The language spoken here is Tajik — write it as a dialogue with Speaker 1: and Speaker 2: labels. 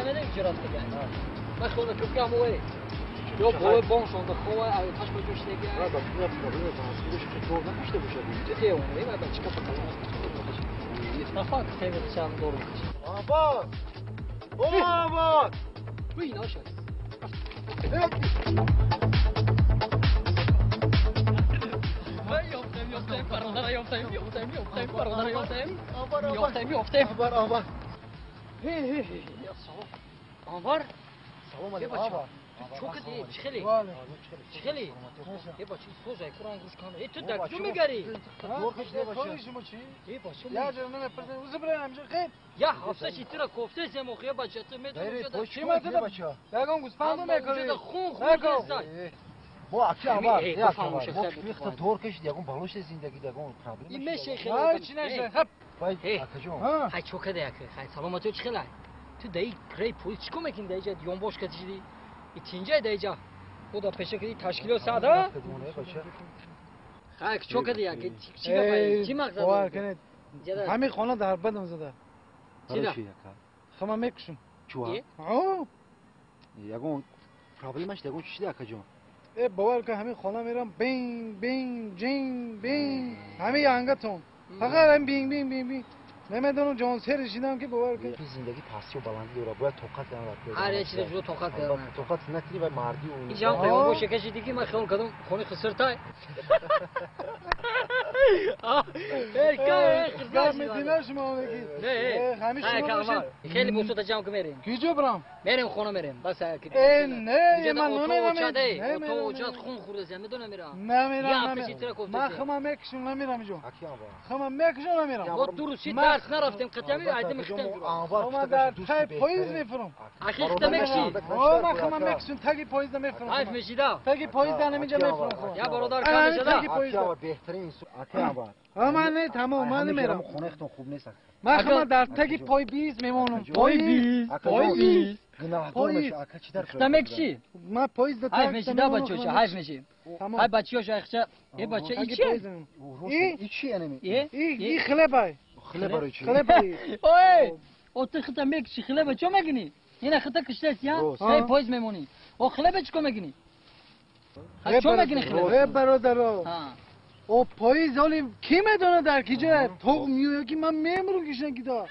Speaker 1: намедонем чӣ рафта гай. Ман хона кӯпкам ой. Ё бой боншонда хова, ай ташма ҷӯштега.
Speaker 2: Ра ба фикр проблема транспорт ши кор накушта бошад.
Speaker 1: Ту девона, ай ба чика пакалон. Нафак хевет чанд дорум.
Speaker 2: Анвар! О, Анвар!
Speaker 1: Уй, наша. Ёфтем, ёфтем, бародара ёфтем, ёфтем, ёфтем, бародара ёфтем. Ёфтем, ёфтем.
Speaker 2: Анвар, Анвар.
Speaker 1: Салом. Анвар?
Speaker 2: Салом алейкум. Анвар.
Speaker 1: Чӣ кардӣ? Чӣ хеле? Чӣ хеле? Э бача, созай Қуръон гӯш кан. Э ту дар куҷо мегари? Э бача.
Speaker 3: Я ҷо намепурсам. Узу бирам ҷо хеб.
Speaker 1: Я ҳафта шитира кофта земо хе бача, ту медонӣ ҷо.
Speaker 3: Чӣ ма ту бача? Ягон гӯсфанду мекунӣ.
Speaker 1: Хун хун.
Speaker 2: Мо аки Анвар, я Анвар. Мо фикр дор кашид, ягон балош зиндагӣ, ягон проблема.
Speaker 1: Ин меше хеле.
Speaker 3: Ай чӣ наша? Хаб.
Speaker 2: Вай, акаҷон.
Speaker 1: Хай чӣ када як? Хай саломатӣ чӣ хеле? Ту даи край пул чӣ кор мекунӣ даи ҷа ёнбош кашидӣ? И тинҷай даи ҷа. Худо пеша кади ташкилот сада? Хай чӣ када як? Чӣ гапай? Чӣ мақсад?
Speaker 3: Бовар кунед. Ҳамин хона дар бадам зада.
Speaker 1: Чӣ?
Speaker 3: Хама мекушам.
Speaker 2: Чуа?
Speaker 3: Ҳо.
Speaker 2: Ягон проблемаш ягон чӣ шуда акаҷон?
Speaker 3: Э бовар кун ҳамин хона мерам бинг бинг ҷинг бинг ҳамин янгатон. Фақат ҳамин бинг бинг бинг бинг. Намедонам ҷон сер шидам ки бовар кун.
Speaker 2: Зиндагӣ пастию баландӣ дорад, бояд тоқат кардан.
Speaker 1: Ҳар як чиз ҷудо тоқат кардан.
Speaker 2: Тоқат накунӣ вай мардӣ
Speaker 1: ин ҷам қаём боша кашидӣ ки ман хиёл кардам хони хисиртай.
Speaker 3: Гап мединам шумо мегӣ.
Speaker 1: Не,
Speaker 3: ҳамин шумо бошед.
Speaker 1: Хеле босота ҷамъ ки мерем.
Speaker 3: Куҷо бирам?
Speaker 1: Мерем хона мерем. Бас
Speaker 3: э не, ман намерам.
Speaker 1: Ото оҷат хун хӯрда, медонам мерам.
Speaker 3: Намерам, намерам. Ман хама мекушам, намерам инҷо. Хама мекушам, намерам.
Speaker 1: Мо ду рӯз шид дарс нарафтем, қатъиян айдим хитем.
Speaker 3: Ман дар таги поезд мефурам.
Speaker 1: Ахи хита мекушӣ?
Speaker 3: О, ман хама мекушам, таги поезда мефурам.
Speaker 1: Айф мешида?
Speaker 3: Таги поезда наминҷа мефурам.
Speaker 1: Я бародар кам мешада?
Speaker 3: Таги поезда.
Speaker 2: Беҳтарин инсон аки Анвар.
Speaker 3: Ман не, тамом, ман намерам.
Speaker 2: Хонаатон хуб нест.
Speaker 3: Ман хама дар таги пойбиз мемонам. Пойбиз, пойбиз.
Speaker 2: Гунаҳкор мешавӣ, ака чӣ дар
Speaker 1: хита мекушӣ?
Speaker 3: Ман поезда
Speaker 1: Айф мешида бачаҳо, ҳайф меши. Ай бачаҳо айхча, э бача и чи?
Speaker 2: И чи анами?
Speaker 3: И хлебай.
Speaker 2: Хлеб барои чӣ?
Speaker 3: Хлебай.
Speaker 1: Ой, о ту хита мекушӣ, хлеба чо мекунӣ? Ина хита киштаст, я? Эй поезд мемонӣ. О хлеба чӣ кор мекунӣ? Чо мекунӣ хлеба?
Speaker 3: Э бародаро. О поезд ҳоли ки медонад дар ки ҷоя тоғ меояд ки ман мемурам кишна кида.